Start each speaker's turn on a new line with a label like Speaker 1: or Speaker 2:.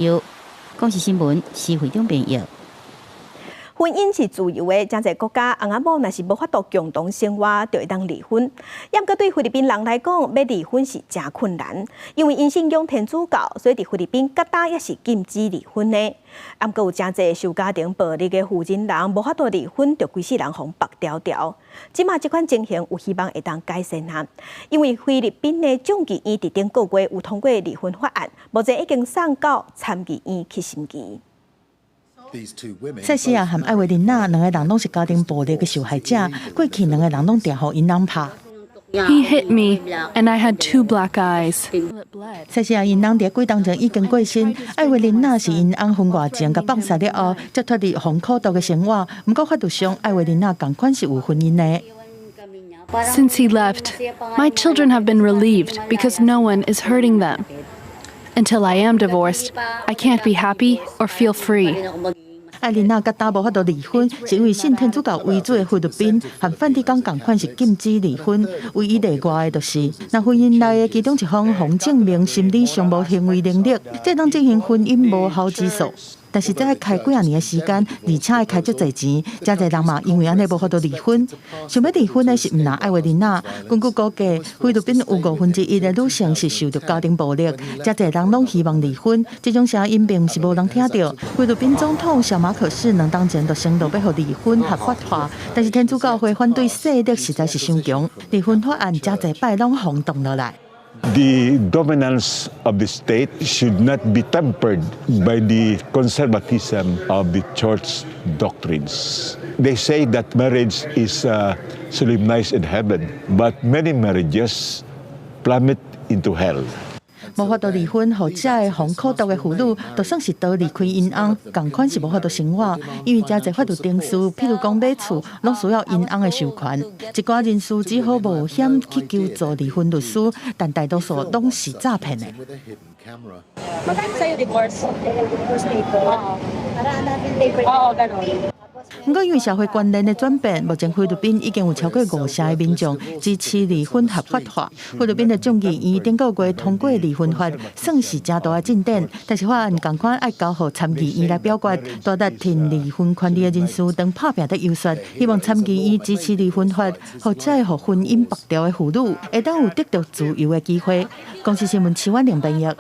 Speaker 1: 由公視新聞施會長編譯。
Speaker 2: 婚姻是自由的，誠濟國家翁仔某若是無法度共同生活，就會當離婚。毋過對菲律賓人來講，欲離婚是誠困難，因為𪜶信仰天主教，所以佇菲律賓佮今也是禁止離婚的。毋過有誠濟受家庭暴力的婦人人無法度離婚，就規世人予縛牢牢。這馬這款情形有希望會當改善啊！因為菲律賓的眾議院佇頂個月有通過離婚法案，目前已經送到參議院去審議。
Speaker 3: 塞西亞和艾維琳娜兩個人攏是家庭暴力的受害者，過去兩個人攏定予𪜶翁拍。
Speaker 4: He hit me, and I had two black eyes.
Speaker 3: 塞西亞𪜶翁佇幾冬前已經過身，艾維琳娜是𪜶翁婚外情共放殺了後，才脫離予苦毒的生活。毋過法律上，艾維琳娜仝款是有婚姻的。
Speaker 4: Since he left, my children have been relieved because no one is hurting them. Until I am divorced, I can't be happy or feel free.
Speaker 3: 艾琳娜佮今無法度離婚，是因為信天主教為主的菲律賓和梵蒂岡仝款是禁止離婚。唯一例外的就是，若婚姻內的其中一方予證明心理上無行為能力，才會當進行婚姻無效之訴。但是這愛開幾仔年的時間，而且愛開足濟錢，誠濟人嘛因為按呢無法度離婚。想欲離婚的是毋但艾維琳娜，根據估計，菲律賓有1/5的女性是受著家庭暴力，誠濟人攏希望離婚。這種聲音並毋是無人聽著。菲律賓總統小馬可仕兩冬前就承諾欲予離婚合法化，但是天主教會反對勢力實在是傷強，離婚法案誠濟擺攏予擋落來。
Speaker 5: The dominance of the state should not be tempered by the conservatism of the church doctrines. They say that marriage is solemnized in heaven, but many marriages plummet into hell.
Speaker 3: 無法度離婚，予這个予苦毒的婦女，就算是逃離開𪜶翁，仝款是無法度生活，因為誠濟法律程序，譬如講買厝，攏需要𪜶翁的授權。一寡人士只好冒險去求助離婚律師，但大多數攏是詐騙的。
Speaker 6: Magkano sa'yo divorce? Divorce paper? Oo. Para hanapin paper. Oo, ganon.
Speaker 3: 毋過因為社會觀念的轉變，目前菲律賓已經有超過五成的民眾支持離婚合法化。菲律賓的眾議院頂個月通過離婚法，算是誠大的進展。但是法案仝款愛交予參議院來表決，大力挺離婚權利的人士當拍拚佇遊說，希望參議院支持離婚法，予這个予婚姻縛牢的婦女會當有得著自由的機會。公視新聞徐婉玲編譯。